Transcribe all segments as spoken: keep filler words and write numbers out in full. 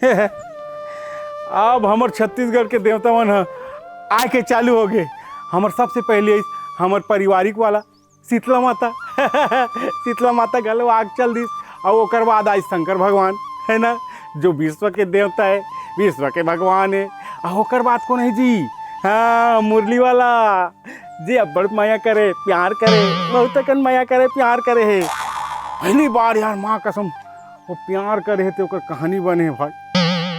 अब हमर छत्तीसगढ़ के देवता मन ह आए के चालू हो गे। हमर सबसे पहले आइस हमर पारिवारिक वाला शीतला माता। शीतला माता घलो आग चल दिस। अउ ओकर बाद आइस शंकर भगवान, है ना, जो विश्व के देवता है, विश्व के भगवान है। अउ ओकर बाद कोन है जी? हाँ, मुरली वाला, जे अब्बड़ मया करे, प्यार करे, बहुत अकन मया करे, प्यार करे है। पहली बार यार, माँ कसम, वो प्यार करे हे ते ओकर कहानी बने हे भाई।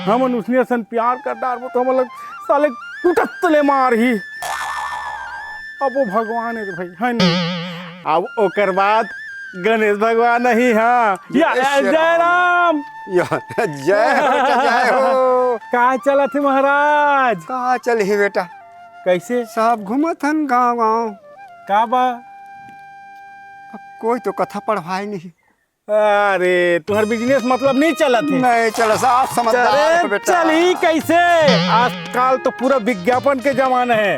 हमन उसने असन प्यार कर डारबो तो हमन ला साले कुटत ले मारही। अब वो भगवान हे रे भाई, है नहीं? अब ओकर बाद गणेश भगवान ही, हाँ। या, जय श्री जय राम। राम। या, जय हो बेटा, जय हो। का चलत हे महाराज? का चलही बेटा? कैसे? सब घूमत हन गाँव गाँव। का बा? अब कोई तो कथा पढ़वाए नहीं। अरे, तुहर business मतलब नहीं चलत हे। नहीं चलत, साफ समझदार अरे, हो बेटा। चलही कैसे? आजकल तो पूरा विज्ञापन के जमाना है।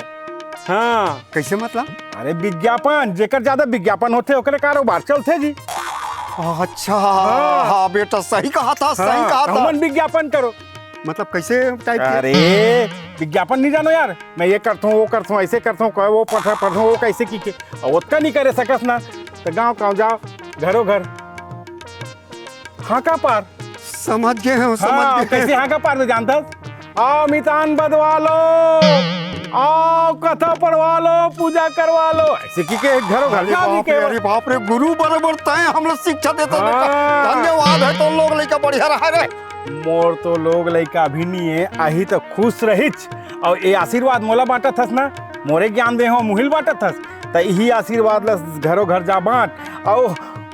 हाँ। कैसे मतलब? अरे, विज्ञापन, जेकर ज्यादा विज्ञापन होथे, ओकरे कारोबार चलथे जी। अच्छा, हाँ। हाँ बेटा, सही कहा था, सही हाँ, कहा था। हमन विज्ञापन करो। मतलब कैसे type के? अरे, विज्ञापन नहीं जानो यार, मैं ये करथों, वो करथों, ऐसे करथों, वो पढ़-, पढ़थों, वो कैसे की के, अब ओतका नहीं करे सकस ना, तो गाँव गाँव जाओ, घरों घर। हाँका पार। समझ गए हो, समझ हाँ, गए। कैसे हाँका पार में जानता? आओ मितान बदवा लो, आओ कथा पढ़वा लो, पूजा करवा लो, ऐसे की के घरों घर अरे जाओ जी बाप रे, के। अरे बाप रे, गुरु बरोबर तय हम लोग शिक्षा देता हाँ। बेटा। धन्यवाद है तो लोग लइका बढ़िया रहा रे। मोर तो लोग लइका अभी नहीं है, आही तो खुश रहिच। अउ ये आशीर्वाद मोला बांटत हस ना, मोरे ज्ञान दे हो, मुहिल बांटत हस, त इही आशीर्वाद ल घरों घर जा बांट। अउ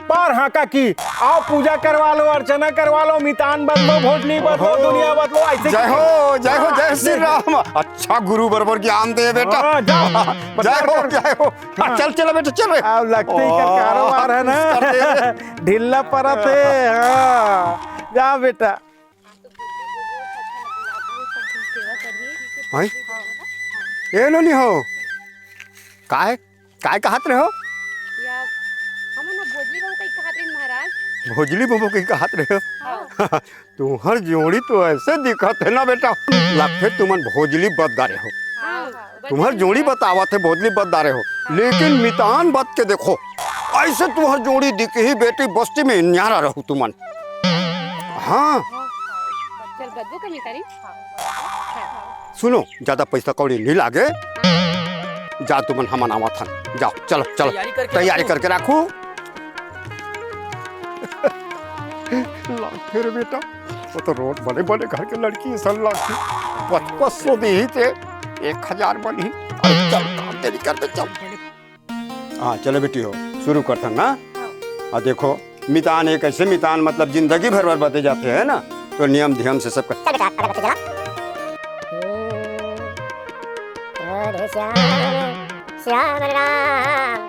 पार हाँका कि आओ पूजा करवा लो, अर्चना करवा लो, मितान बदलो, भोजली बदलो, ओहो। दुनिया बदलो, ऐसे जय हो, जय हो, हाँ, जय श्री राम। अच्छा गुरु बरोबर ज्ञान दे बेटा। हाँ, जाओ, जय हो, प्रचार कर। जय हो। हाँ, हाँ। चल, चल बेटा, चल रे। अब लगते ही कर ओ, कारोबार है ना। कर दे रे। ढीला परत है, हाँ। जा बेटा। भाई, ए नोनी हो, काय, काय कहत रहे हो? या, हमन ह भोजली बाबू कही कहत रहिन महाराज। भोजली बाबू कही कहत रहे हो? हाँ। तुहर जोड़ी तो ऐसे दिखत है ना बेटा, लगथे तुमन भोजली बत डारे हो। हाँ, हाँ, तुहर जोड़ी बतावत है, भोजली बत डारे हो, लेकिन मितान बत के देखो, ऐसे तुहर जोड़ी दिखही बेटी, बस्ती में न्यारा रहू तुमन। हाँ। चल बदबू का मितारी। सुनो, ज्यादा पैसा कौड़ी नहीं लागे। जा तुमन, हमन आवत हन। जाओ, चलो, चलो। तैयारी करके तैयारी रखो। करके रखू। ला, फिर बेटा, वो तो रोड बड़े बड़े घर के लड़की सन लागथे। पचपन सौ दी ही ते एक हजार बनी। अरे चल, काम तेरी कर दे, चल। हाँ, चलो बेटी हो, शुरू करथन ना। हाँ। आ देखो, मितान एक ऐसे मितान, मतलब जिंदगी भर बर बते जाते हैं ना, तो नियम धियम से सबका। चल बेटा, अगरबत्ती जला। राधे श्याम, श्याम राम,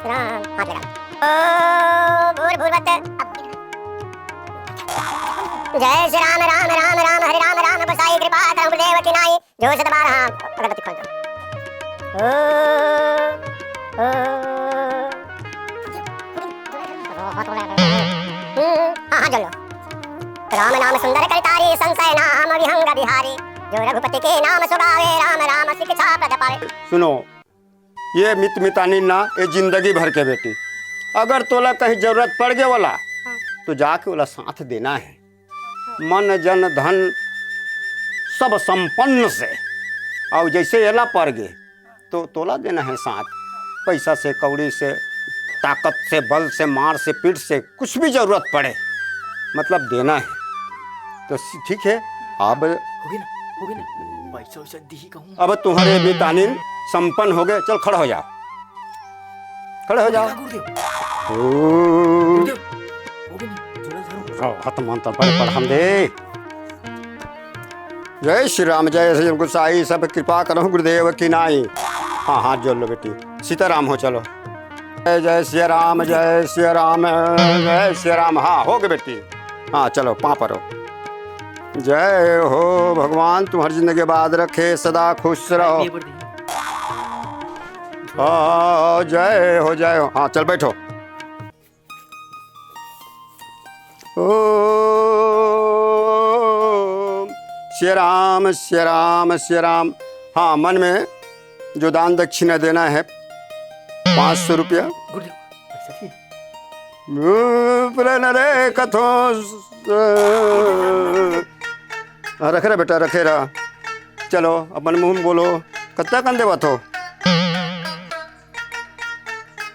राम, हाथ लगा। ओ भूर भूर बत। जय श्री राम, राम, राम, राम, हरे राम, राम, बसाई कृपा करम देव की नाई। जोर से दबा रहा, अगरबत्ती खोल दो। ओ, ओ। हाँ, हाँ, जल लो। राम नाम सुंदर करतारी, संशय नाम विहंग बिहारी। जो रघुपति के नाम सुगावे, राम राम शिक्षा प्रद पावे। सुनो, ये मित मितानी ना, ये जिंदगी भर के बेटी, अगर तोला कहीं जरूरत पड़ गया वाला, हाँ। तो जाके वाला साथ देना है। मन जन धन सब संपन्न से, अउ जैसे एला पर गे, तो तोला देना है साथ। पैसा से, कौड़ी से, ताकत से, बल से, मार से, पीठ से, कुछ भी जरूरत पड़े, मतलब देना है। तो स-, ठीक है, अब होगे ना, होगे ना, पैसा वैसा दिही कहूँ। अब तुम्हारे भी तानिन संपन्न हो गए। चल, खड़ा हो जा। खड़े हो जाओ। गुरुदेव। ओ। गुरुदेव, हो गए नहीं, जोड़ा झाड़ू। रहो, हाथ मान तो बड़े पढ़म दे। जय श्री राम, जय श्री गुसाई, सब कृपा करो गुरुदेव की नाई। हाँ, हाथ जोड़ लो बेटी, सीताराम हो, चलो। जय जय सिया राम, जय सिया राम, जय सिया राम। हाँ, हो गए बेटी। हाँ, चलो, पाँव परो। जय हो भगवान, तुम्हारी जिंदगी आबाद रखे, सदा खुश रहो। हाँ, जय हो, जय हो। हाँ, चल बैठो। ओ, श्री राम, श्री राम, श्री राम। हाँ, मन में जो दान दक्षिणा देना है, पाँच सौ रुपया। गुरुदेव, पैसा चाहिए? ऊपर न रे कथो। हाँ, रखे रहा बेटा, रखे रहा। चलो, अपन मुंह में बोलो, कत्ता कन देवत हो?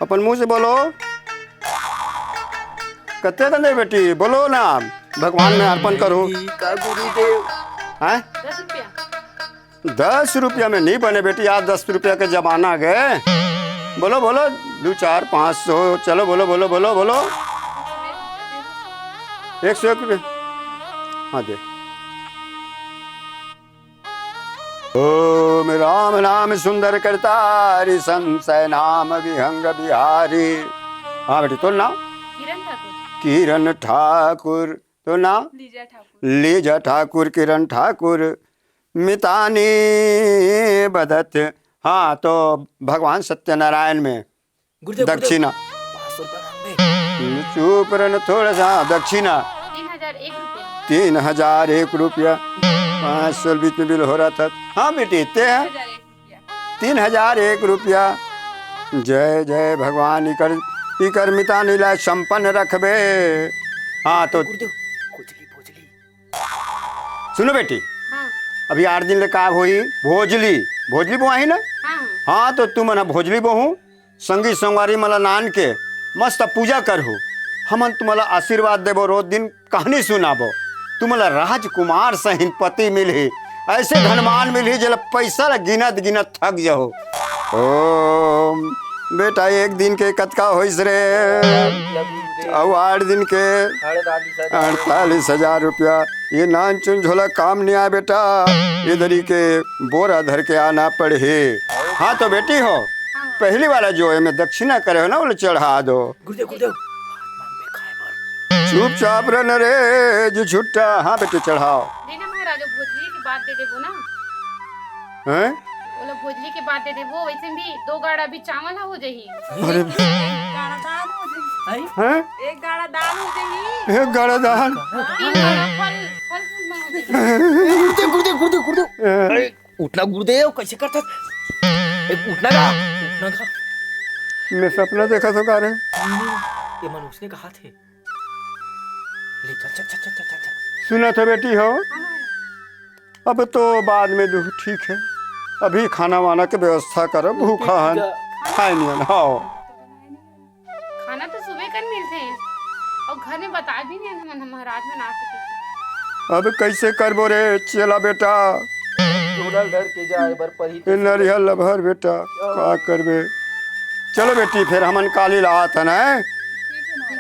अपन मुंह से बोलो, कत्ते कन दे बेटी, बोलो ना, भगवान में अर्पण करो। का गुरुदेव? हैं? दस रुपया। दस रुपया में नहीं बने बेटी, आज दस रुपया के जमाना आ गए। बोलो, बोलो, दो, चार, पाँच सौ, चलो, बोलो, बोलो, बोलो, बोलो। एक सौ एक रुपया। हाँ, दे। ओम राम नाम सुंदर करतारी, संशय नाम विहंग बिहारी। हाँ बेटी, तोर नाम? किरण ठाकुर। किरण ठाकुर। तोर नाम? लीजा ठाकुर। लीजा ठाकुर, किरण ठाकुर। मितानी बदत। हाँ, तो भगवान सत्यनारायण में गुरुदेव, गुरुदेव। दक्षिणा। पाँच सौ रुपया मांग बे। चुप रह न, थोड़ा सा दक्षिणा। तीन हजार एक रुपया। तीन हजार एक रुपया। पाँच सौ बीच में बिल हो रहा था। हाँ बेटी, ते हैं? तीन हजार एक रुपया। तीन हजार एक रुपया। जय जय भगवान, इकर, इकर मितानी ला संपन्न रखबे। हाँ तो गुरुदेव, भोजली, भोजली। सुनो बेटी, हाँ। अभी आठ दिन ले का होही? भोजली, भोजली बोआही ना? हाँ। हाँ, तो तुमन ह भोजली बोहू, संगी संगवारी मन ला नान के मस्त पूजा करहू। हमन तुमन ला आशीर्वाद देबो, रोज दिन कहानी सुनाबो। तुमन ला राजकुमार सहिन पति मिलही, ऐसे धनवान मिलही, जेला पैसा ला गिनत गिनत थक जहू। ओम, बेटा, एक दिन के कतका होइस रे? अउ आठ दिन के? अड़तालीस हजार। अड़तालीस हजार रुपया। ये नानचुन झोला काम नहीं आय बेटा, ये दरी के बोरा धर के आना पड़ही। हाँ तो बेटी हो, हाँ। पहली वाला जो एमे दक्षिणा करे हो ना, वो चढ़ा दो। गुरुदेव, गुरुदेव, भात मांगबे खाए बर। चुपचाप रह न रे, जी छुट्टा। हाँ बेटी, चढ़ाओ। नहीं ना महाराज, वो भोजली के बाद दे देबो ना। हैं? वो लोग भोजली के बाद दे देबो, वैसे भी दो गाड़ा भी चावल हो जाही। अरे। एक गाड़ा दान हो जाही। हैं? हैं? एक गाड़ा दान हो जाही। एक गाड़ा दान? तीन गाड़ा फल, फल फूल में हो जाही। गुरुदेव, गुरुदेव, गुरुदेव, गुरुदेव। हैं? अरे, उठना गुरुदेव, कैसे करता? ए, उठना का? उठना का? मैं सपना देखा तो का रे? नहीं, ये मन उसने कहा थे। ले चल, चल, चल। सुना था बेटी हो, अब तो बाद में दुख, ठीक है, अभी खाना वाना के व्यवस्था करो, भूखा है, खाए नहीं है, हाँ। खाना तो सुबह कर मिलते हैं और घर में बता भी नहीं है, हम महाराज बना सके। अब कैसे करबो रे चेला बेटा? झोला धर के जाए बर परी ए नरिया लभर बेटा, का करबे? चलो बेटी, फिर हमन काली ला आत हन, हैं?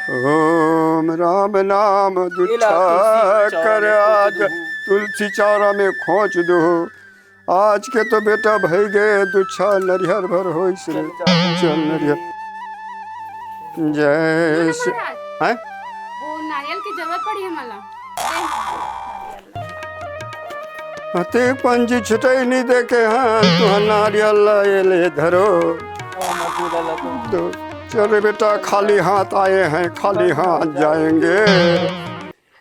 ओम राम नाम दुच्छा कर आज, तुलसी चौरा में खोच दुहू। आज के तो बेटा भई गे दुच्छा, नरिहर भर होइस रे। चल नरिहर। जय श्री, महाराज, हैं? वो नारियल की जरूरत पड़ी हमला। ते पंजी छुटई नहीं देखे हैं, तुहा नारियल ला ये ले धरो। तो चल रे बेटा, खाली हाथ आए हैं, खाली हाथ जाएंगे।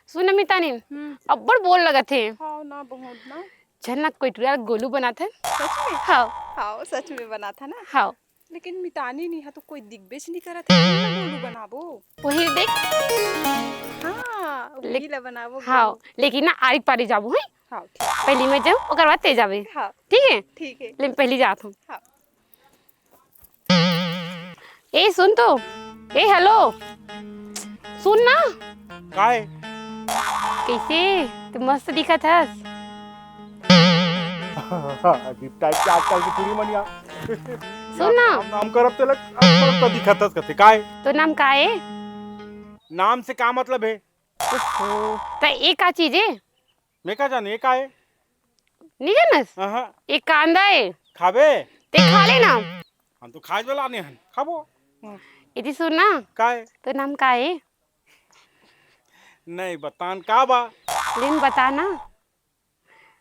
सुन मितानी, हम्म। अब्बड़ बोर लगत हे। हाँ ना, बहुत ना। चल ना, कोई टुरा गोलू बनात हे। सच में? हाँ। हाँ, सच में बनात हे ना। हाँ। लेकिन मितानी नहीं है तो कोई दिखबेच नहीं करत हे, कोन ला गोलू बनाबो? वही देख। हाँ, वही ले-, ला बनाबो हाँ, गोलू। लेकिन ना आरी पारी जाबो, हैं? हाँ, ठीक। पहली मैं जाऊँ, ओकर बाद ते जाबे। हाँ। ठीक है? ठीक है। ले, पहली जात हूँ। हाँ। ए, सुन तो। ए, हेलो। सुन ना। काय? कैसे? तू मस्त दिखत हस। अजीब टाइप के आजकल के टूरी मन यार। सुन ना। नाम, नाम करब तेला, मस्त दिखत हस कथे। काय? तो नाम का है? नाम से का मतलब है? ओहो, त ए का चीज है? मैं का जाने, ए का है? नहीं जानस? हाँ, हाँ। ए कांदा है। खाबे? ते खा ले ना। हम तो खाए वाला नहीं हन, खाबो। इति सुन ना। का है? तो नाम का है? नहीं, बतान का बा? लेन बता ना।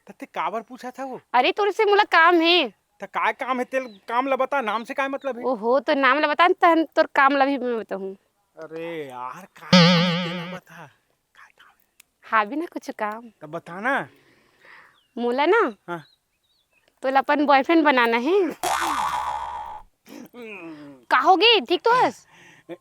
त ते काबर पूछा था वो? अरे, तोर से मोला काम है। त काय काम है? तेल काम ला बता, नाम से काय मतलब है? ओहो, तो नाम ला बता, तहन तोर काम ला भी मैं बताऊँ। अरे यार, काय काम है? तेल ला बता। काय काम है? हाँ, भी ना कुछ काम। तब बता ना। मोला ना, हाँ। तोला अपन बॉयफ्रेंड बनाना है। का होगे? ठीक तो हस?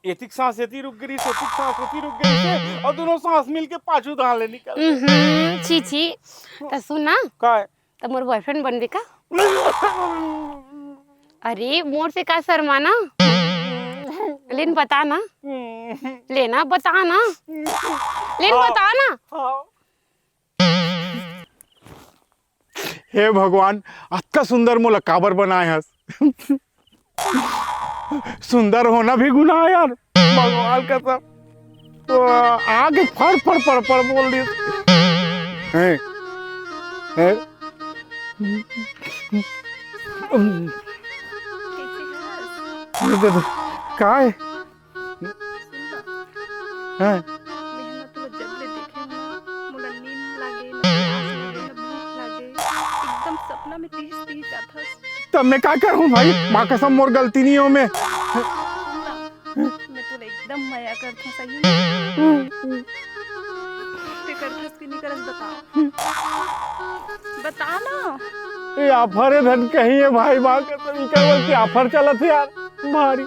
एतिक सांस एती रुक गे रिहिस, ओतिक सांस ओती रुक गे रिहिस, अउ दोनों सांस मिलके पाछू धान ले निकल गे। उहुं, छी, छी। त सुन ना। का है? त मोर बॉयफ्रेंड बनबे का? अरे, मोर से का शर्माना? लेन बता ना। लेना, बता ना। लेन हाँ। बता ना। हाँ। हे भगवान, अतका सुंदर मोला काबर बनाए हस? सुंदर होना भी गुनाह है यार, भगवान कसम। तो आगे फड़ फड़ फड़ फड़ बोल दिस। हैं? हैं? ये तो, का है? सुन ना। हाँ। मेहनत ला जब ले देखे हूँ ना, मोला नींद लागे, ना प्यास लागे, ना भूख लागे। एकदम सपना में तिहिस तिहिस जाथस। तब मैं का करूँ भाई? माँ कसम मोर गलती नहीं हो मैं। सुन ना, मैं तोला एकदम मया करथूँ सही में। ते करथस कि नहीं करस बता। बता ना। ये offer है धन कहीं है भाई, माँ कसम इकर बर के offer चलत है यार। भारी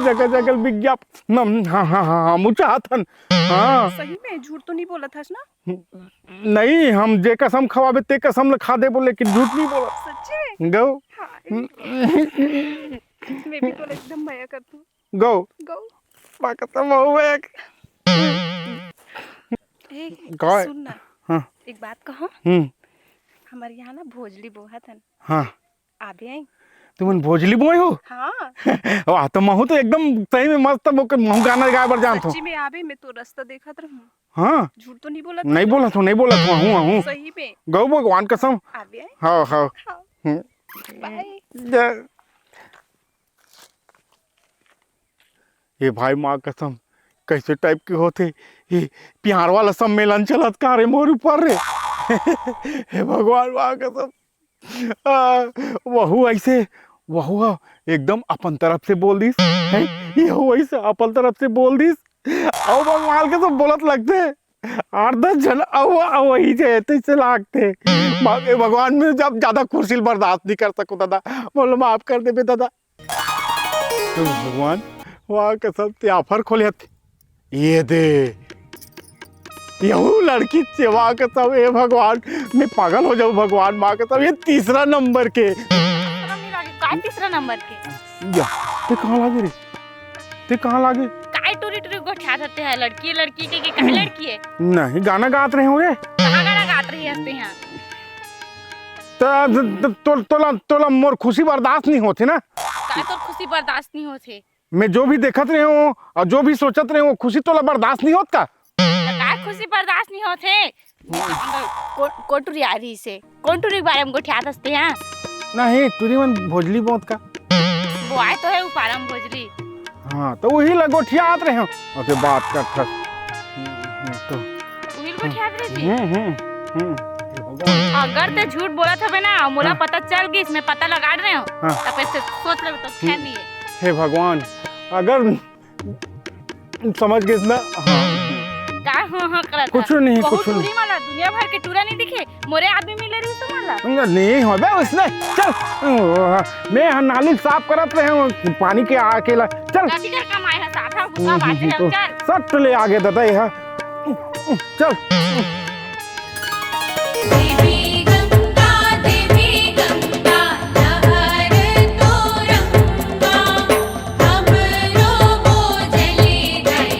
जगह जगह विज्ञापन। हम, हाँ, हाँ, हाँ, हाँ, हमू चाहत हन। हाँ। सही में झूठ तो नहीं बोलत हस ना? नहीं, हम जे कसम खवाबे ते कसम ल खा देबो, लेकिन झूठ नहीं बोलत। सच्ची में? गौ। हाँ, मैं भी तो एकदम मया करथूँ। गौ। गौ। बा कसम बहु एक। ए, काय? सुन ना। हाँ। एक बात कहो। हम्म। हमर यहाँ ना भोजली बोहत हन। हाँ। आबे आई। तुमन भोजली बोए हो? हाँ। वाह, तो महू तो एकदम सही में मस्त, वो के महू गाना गाए बर जानत हो। सच्ची में आबे, मैं तो रास्ता देखत रहूं। हाँ। झूठ तो नहीं बोलत नहीं हूँ? बोलत हूँ, नहीं बोलत हूँ, हूँ, हूँ। सही में। गौ भगवान कसम। आबे आई। हाँ, हाँ। हाँ। हम्म। बाय। जय। ए भाई, माँ कसम, कैसे type के होथे? ए, प्यार वाला सम्मेलन चलत का रे मोर ऊपर रे? हे भगवान, माँ कसम। आ, वहू ऐसे, वहू ह एकदम अपन तरफ से बोल दिस, हैं? यहू ऐसे अपन तरफ से बोल दिस। अउ भगवान के सब बोलत लगथे। आठ दस झन अउ, अउ वही जे तैसे लागथे। माँ के भगवान, मैं जब ज्यादा खुशी बर्दाश्त नहीं कर सकूँ दादा, मोला माफ कर देबे दादा। हे भगवान, वाह कसम, ते offer खोले हत। ये दे, यहू लड़की से, वाह कसम, हे भगवान, मैं पागल हो जाऊँ भगवान, माँ कसम, ये तीसरा नंबर के। शरम नहीं लागे, काय तीसरा नंबर के? या, ते कहाँ लागे रे? ते कहाँ लागे? काय टूरी टूरी गोठियात हते है, लड़की है, लड़की के, के काय लड़की है? नहीं, गाना गात रहे होंगे। कहाँ गाना गात रही हते हैं? त, त, त, तो, तोला, तोला मोर खुशी बर्दाश्त नहीं होथे ना। काय तोर खुशी बर्दाश्त नहीं होथे? मैं जो भी देखत रहे हूँ और जो भी सोचत रहे हूँ, खुशी तोला बर्दाश्त नहीं होत का? त काय खुशी बर्दाश्त नहीं होथे? को-, कोन टूरी आ रही से? कोन टूरी के बारे में गोठियात हस ते, हाँ? नहीं, टूरी मन भोजली बोत का। बोआय तो है उ पारम भोजली। हाँ, तो वही ला गोठियात रहे हूँ। ओके, बात कर थस। हम्म, हम्म, तो उही ल गोठियात रहे थी। हम्म, हम्म, हम्म। अगर ते झूठ बोलत हवे ना, मोला हाँ। पता चल गिस, मैं पता लगा रहे हूँ। हाँ। तब ऐसे सोच ले तो खैर नहीं है। हे भगवान, अगर समझ गिस ना। हाँ। का हाँ, हाँ करत कुछ है? नहीं, बहुत कुछ नहीं। टूरी मन ला दुनिया भर के टूरा नहीं दिखे, मोरे आदमी मिले रही तो मन ला। नहीं हो बे उसने, चल। मैं यहाँ नाली साफ करत रहे हूँ, पानी के आके ला, चल। नदी कर कमाए है, साफ है, बुता हम्म, बात हम्म, है, तो चल। सट ले आगे दादा यहाँ, चल। देवी गंगा, देवी गंगा, लहर तो रंगा, हमरो बोझली गई।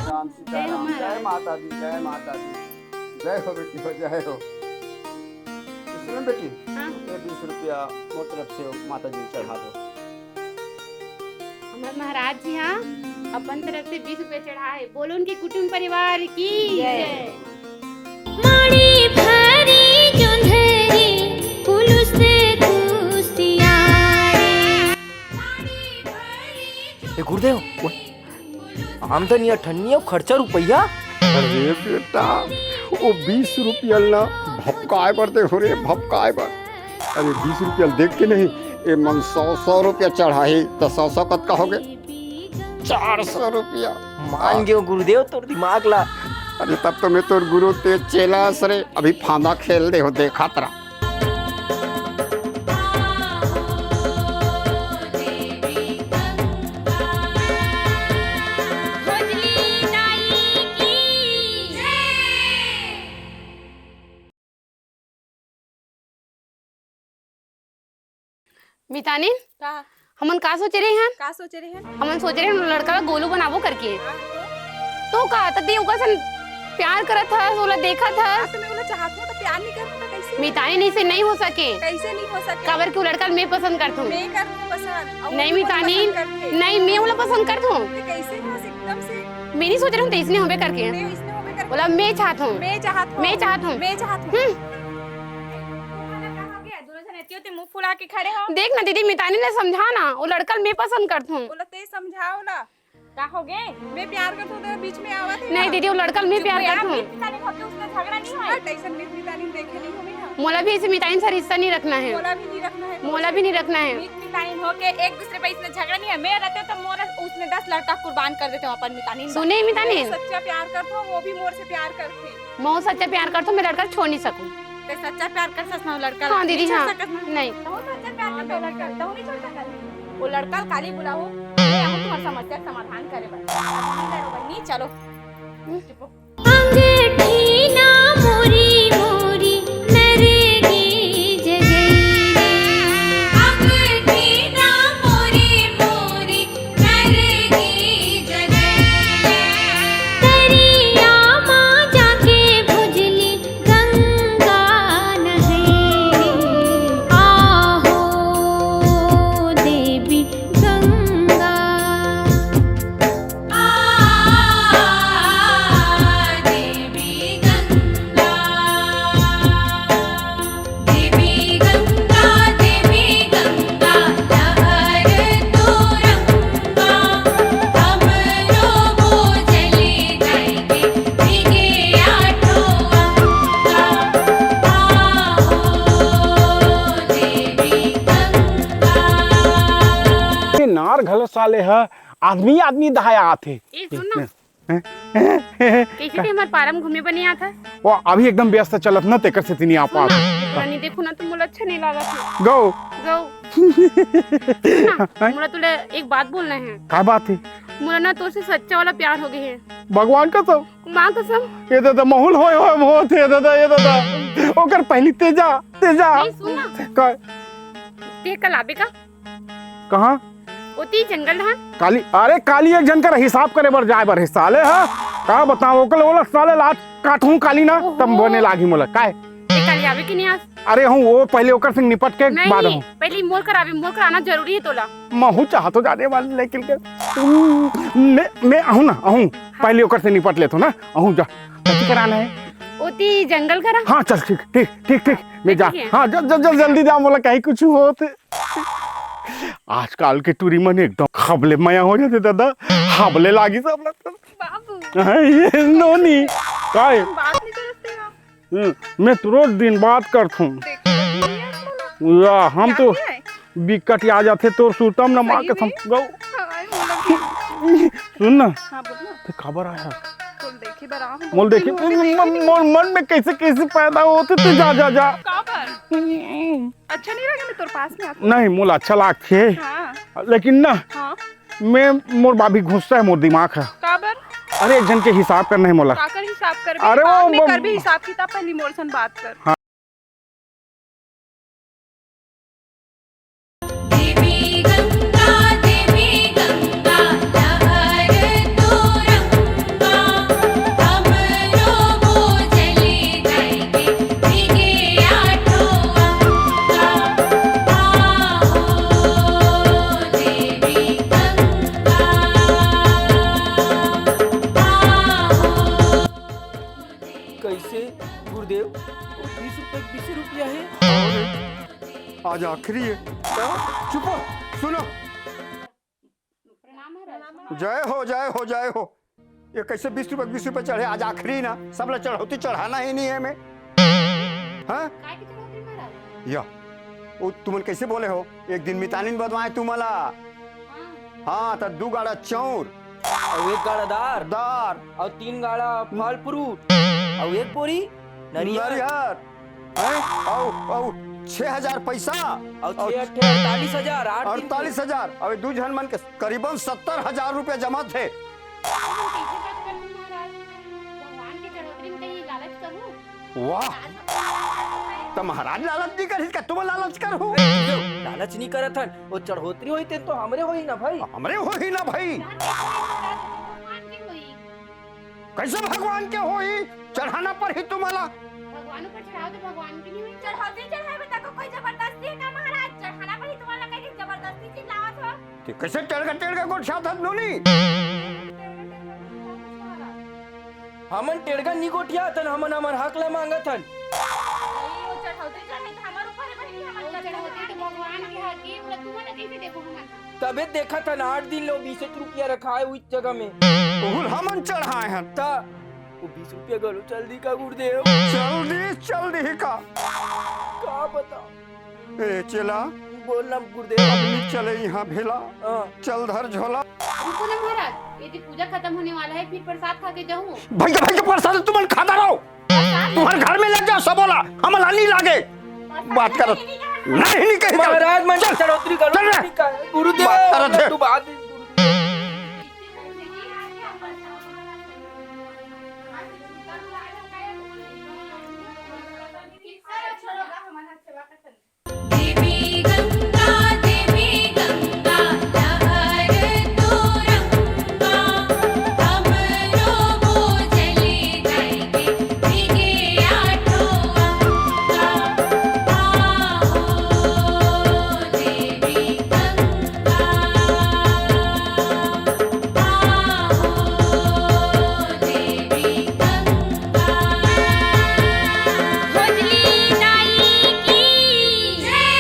राम सीताराम, जय माता दी, जय माता दी। जय हो बेटी हो, जय हो। सुनो बेटी, हाँ। ये बीस रुपया मोर तरफ से माता जी चढ़ा दो। हमर महाराज जी हाँ अपन तरफ से बीस रुपया चढ़ा है। बोलो उनके कुटुंब परिवार की जय। जय। माड़ी भरी जोंधरी पुलुस कुसियारे। ए गुरुदेव, ओए। आमदनी अठन्नी अउ खर्चा रुपया। अरे बेटा, वो बीस रुपया ल ना भपकाए बर दे हो रे, भपकाए बर। अरे बीस रुपया ल देख के नहीं, ए मन सौ सौ रुपया चढ़ाही, त सौ सौ कतका होगे? चार सौ रुपया। मान गेंव गुरुदेव तोर दिमाग ला। अरे तब तो मैं तोर गुरु, तें चेला अस रे, अभी फांदा खेल दे हो, देखत रह। मितानिन, का? हमन का सोचे रहे हन? का सोचे रहे हन? हमन सोचे रहे हन लड़का ला गोलू बनाबो करके। हाँ, तो? तो का, त तें ओकर सन प्यार करत हस, ओला देखत हस। हाँ, तो मैं ओला चाहत हूँ, तो प्यार नहीं करत हूँ, तो कैसे? मितानिन, ऐसे नहीं हो सके। कैसे नहीं हो सके? काबर कि वो लड़का ला मैं पसंद करत हूँ। मैं करत हूँ पसंद, और नहीं वो मोला मितानिन, पसंद करथे। नहीं, मैं ओला पसंद करत हूँ। तो कैसे हो एकदम से? मैं नहीं सोच रहा हूँ, तो इसने होबे करके। मैं इसने होबे करके। ओला मैं चाहत हूँ। मैं चाहत हूँ। मैं चाहत हूँ। मैं चाहत हूँ। हम्म। का हो गया? दोनों जन एती ओती मुंह फुला के खड़े हो। देख ना दीदी, मितानिन ला समझा ना, वो लड़का ल मैं पसंद करत हूँ। ओला तें समझा ओला। का हो गे? मैं प्यार करत हूँ, तेरे बीच में आवत है नहीं ना। दीदी, वो लड़का ल मैं चुप प्यार रहे, करत आप हूँ। मितानिन होके उसने झगड़ा नहीं होय। हट, ऐसन मीत मितानिन देखे नहीं होवे ना। मोला भी ऐसे मितानिन से रिश्ता नहीं रखना है। मोला भी नहीं रखना है। मोला भी नहीं रखना है। मीत मितानिन होके एक दूसरे पे इसने झगड़ा नहीं है। मैं रहते तो मोर उसने दस लड़का कुर्बान कर देते हो अपन मितानिन। सुने मितानिन। मैं सच्चा प्यार करत हूँ, वो भी मोर से प्यार करथे। मैं सच्चा प्यार करत हूँ, मैं लड़का छोड़ नहीं सकूँ। ते सच्चा प्यार कर सकत हूँ लड़का ला? हाँ दीदी, नहीं छोड़ हाँ। सकत हूँ। नहीं। बहुत सच्चा प्यार करत हूँ लड़का ला, तहूँ नहीं छोड़ सकत हूँ। वो लड़का ला काली बुलाओ, मैं आऊँ तुम्हार समस्या के समाधान करे बर। अभी नहीं लड़ो बहिनी, चलो। हम्म। चुप हो। अंगठी ना मोरी मोरी नरगी जगई रे। अंगठी ना मोरी मोरी नरगी जगई रे। तरिया मा जाके भुजली गंगा नहई रे। आहो देवी गंगा। आ, देवी गंगा, देवी गंगा, देवी गंगा, लहर तोरंगा, हमरो भोजली जाइके, भीगे आठो अंगा, आहो देवी गंगा। ये नार घलो साले ह आदमी आदमी दहाया आथे। ए, सुन ना। हैं? कैसे ते हमर पारम घूमे बने आत हस? वो अभी एकदम व्यस्त चलत ना, तेकर से तिनी आ पात। सुन ना, तोला नहीं देखो ना तो मोला अच्छा नहीं लागत है। गौ। गौ। सुन ना, हैं? मोला तोला एक बात बोलना है। का बात है? मोला ना तोर से सच्चा वाला प्यार हो गए है। भगवान कसम। माँ कसम। ये दादा माहौल होय होय बहुत है दादा, ये दादा। ओकर पहली तेजा, तेजा। नहीं, सुन ना। का? ते कल आबे का? कहाँ? ओती जंगल धान। काली, अरे काली एक झन कर हिसाब करे बर जाए बर हे साले, हा? का बताओ, ओकर ओला साले लात काटहूँ काली ना, ओहो। तब बने लागी मोला, काय? ते काली आवे कि नहीं आज? अरे हूँ, वो पहले ओकर संग निपट के नहीं, बाद हूँ। पहले मोर कर आवे, मोर कर आना जरूरी है तोला। महू चाहत हो जाने वाले लेकिन के, मैं, मैं आहूँ ना, आहूँ। हाँ। पहले ओकर से निपट लेथो ना, आहूँ जा। कथी कराना है? ओती जंगल करा। हाँ, चल, ठीक, ठीक, ठीक, ठीक, मैं जा। ठीक है। हाँ, जल, जल, जल, जल्दी जा, मोला कहीं कुछ होत। आजकल के टूरी मन एकदम हबले मया हो जाथे दादा, हबले लागी सब लगथे। बाबू। हाँ, ये नोनी, काय? हम बात नहीं करते हैं। हम्म, मैं तो रोज दिन बात करत हूँ। देखो, देखो, ये बोला। या, हम क्या तो किया है? बिकट आ जाथे तोर सुरता म ना, माँ सही कसम। में? गौ। हाँ, आई बोला भी। सुन ना। हाँ, बोल ना। ते काबर आया? बोल, देखी बर आहूँ, मोल बहुत देखी, दिन हो गए, देखी मन, नहीं। मोर मन में कैसे, कैसे पैदा होथे, तू जा, जा, जा। काबर? हम्म। अच्छा नहीं लगे मैं तोर पास में आके? नहीं, मोला अच्छा लागथे। हाँ। लेकिन ना, हाँ। मैं, मोर बाबी गुस्सा है, मोर दिमाग है। काबर? अरे, एक झन के हिसाब करना है मोला। काकर हिसाब करबे? अरे, बाद वो में ब- करबे हिसाब किताब, पहली मोर सन बात कर। हाँ। देवी गंगा, देवी गंगा, लहर तोरंगा, हमरो भोजली जाइके, भीगे आठो अंगा, आहो देवी गंगा, आहो। कैसे गुरुदेव? वो बीस रुपए के बीस रुपया है। आज आखिरी है। चुप हो, सुनो। प्रणाम महाराज। जय हो, जय हो, जय हो। ये कैसे बीस रुपए, बीस रुपए चढ़े? आज आखिरी ना, सब ला चढ़ौती चढ़ाना ही नहीं है मैं। हाँ? काय के चढ़ौती महाराज? या, वो तुमन कैसे बोले हो? एक दिन मितानिन बदवाए तुमला। हाँ। हाँ, त दू गाड़ा चाउर। अउ एक गाड़ा दार। दार। अउ तीन गाड़ा फल फ्रूट। अउ एक बोरी नरियर। नरियर। हैं? अउ, अउ छह हजार पैसा। अउ अउ छह अट्ठे अड़तालीस हजार, आठ दिन के। अड़तालीस हजार। अउ दू झन मन के करीबन सत्तर हजार रुपया जमा थे। तुमन कइसे बात करहू महाराज? भगवान के चढ़ोतरी में कहीं लालच करहू? वाह! त महाराज लालच नहीं करही, का तुम लालच करहू? लालच नहीं करत हन, वो चढ़ोतरी होही तेन तो हमरे होही ना भाई। हमरे होही ना भाई। भगवान के होही। कैसे भगवान के होही? चढ़ाना परही तुम्हाला। भगवान ऊपर चढ़ाओ तो भगवान के नहीं होही। चढ़ौती चढ़ाए में तको कोई जबरदस्ती है का महाराज? चढ़ाना परही तुम्हाला, कहीं जबरदस्ती चिल्लावत हो। ते कैसे टेढ़ का, टेढ़ का गोठियात हस नोनी? हमन टेढ़ का नी गोठियात हन, हमन हमर हक ला मांगत हन। नहीं, वो चढ़ौती चढ़े तो हमर ऊपर है बहिनी, हमर वो चढ़ौती तो भगवान के हक है, वो तुमन कैसे देबो हमन? तबे देखत हन, आठ दिन ले वो बीस एक रुपया रखाए उस जगह में। ओहू ल हमन चढ़ाए हन। त वो बीस रुपया घलो चल दी का गुरुदेव? चल दी, चल दी का? का बताओ? ए चेला, बोल ना गुरुदेव। अब नी चले इहाँ भेला। हाँ। चल धर झोला। रुको ना महाराज, ये जी पूजा खत्म होने वाला है, फिर प्रसाद खा के जाऊँ। भैया, भैया, प्रसाद तुमन खाता रहो। प्रसाद? तुम्हारे घर में ले जाओ सबोला, हमला नी लागे। प्रसाद बात करत। नहीं, नहीं, नहीं, नहीं, नहीं कही जाओ। महाराज, मन चल, चढ़ोतरी करो, चल रे। ठीक है। गुरुदेव, बात करत है। तू बात देवी गंगा, देवी गंगा, लहर तुरंगा, हमरो बोझले जाइके, भीगे आठो अंगा। आहो, देवी गंगा, आहो, देवी गंगा। भोजली दाई की जय।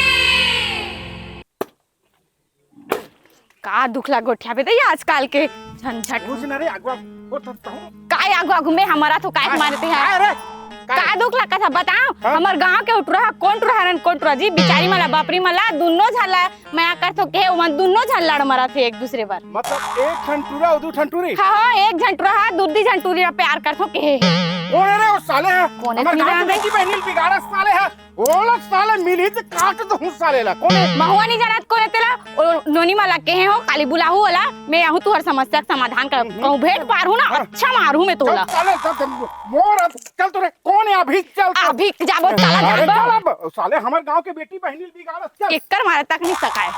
का दुख ला गोठियाबे दई आजकल के झंझट। कुछ ना रे, आगू, आगू, ओ, तो, तो। काय आगू, आगू में हमारा तो काय मारते हैं? काय रे? काय? का दुख ला कथा बताओ? हाँ? हमर गांव के उटरा, कोन टुरा हरन, कोन टुरा जी, बिचारी मला, बापरी मला, दुनो झन ला मया करथो के, ओमन दुनो झन लड़ मरत हे एक दूसरे बर। मतलब एक ठन टुरा अउ दू ठन टुरी? हाँ, हाँ, एक झन टुरा हा, दू दी झन टुरी ला प्यार करथो के। कोन हे रे वो साले हा? कोन हे हमर गांव के बेटी बहिनी ल बिगाड़े साले हा। ओला साले मिलही त काट दहूं साले ला। कोन हे? महुआ नी जानत कोन हे तेला? ओ नोनी मला केहे हो, काली बुलाहू ओला, मैं आहूं तुहर समस्या के समाधान कर। हम्म। कहूं भेंट पारहूं ना, हाँ। अच्छा मारहूं मैं तोला। चल साले, चल, चल, मोर अब चल तो रे, कोन हे अभी? चल तो। अभी जाबो, साला अरे जाबो। चल अब, साले हमर गांव के बेटी बहिनी ल बिगाड़त चल। एकर मारे तक नहीं सकाय।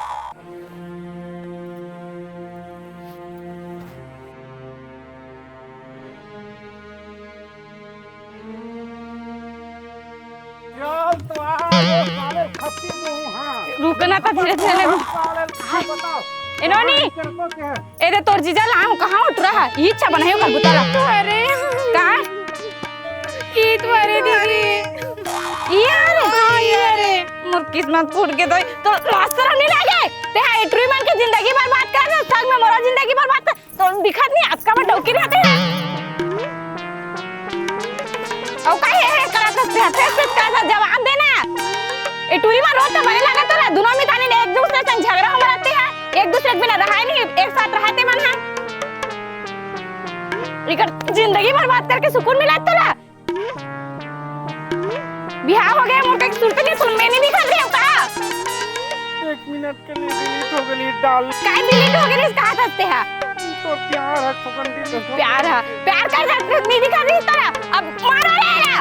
चल तो आ, वो साले खत्ती मुंह, हाँ। रुकना तो धीरे धीरे ले। साले, बताओ। ए नोनी। करतो के है? ए दे तोर जीजा ला हूं, कहां उठ रहा? ई इच्छा बनायो कर बुता ला। अरे। का? ई तो अरे दीदी। ई अरे। हाँ, ई अरे। मोर किस्मत फूट के तो, तो मास्टर हम नहीं लागे। ते हा इटरी मन के जिंदगी बर्बाद कर दे, संग में मोरा जिंदगी बर्बाद कर। तो दिखत नहीं, अतका बड़ डौकी रहते हैं। अउ का हे, हे करत हस, हे, हे, हे करत हस, जवाब देना। ए टूरी मा रोज तो बने लागत होला, दुनो मितानी ने एक दूसरे से झगड़ा हो मरते हैं, एक दूसरे के बिना रहाय नहीं, एक साथ रहते मन है। इकर जिंदगी बर्बाद करके सुकून मिला तोला। बिहाव हो गया, मोर के सुरत नहीं सुन में नहीं दिखत रहे का? एक मिनट के लिए डिलीट हो गई डाल। काय डिलीट हो गई, कहा सकते हैं? तो प्यार है, फुकन डिलीट हो प्यार है, प्यार कर सकते नहीं दिखत रही तोला। अब मारो रे ना।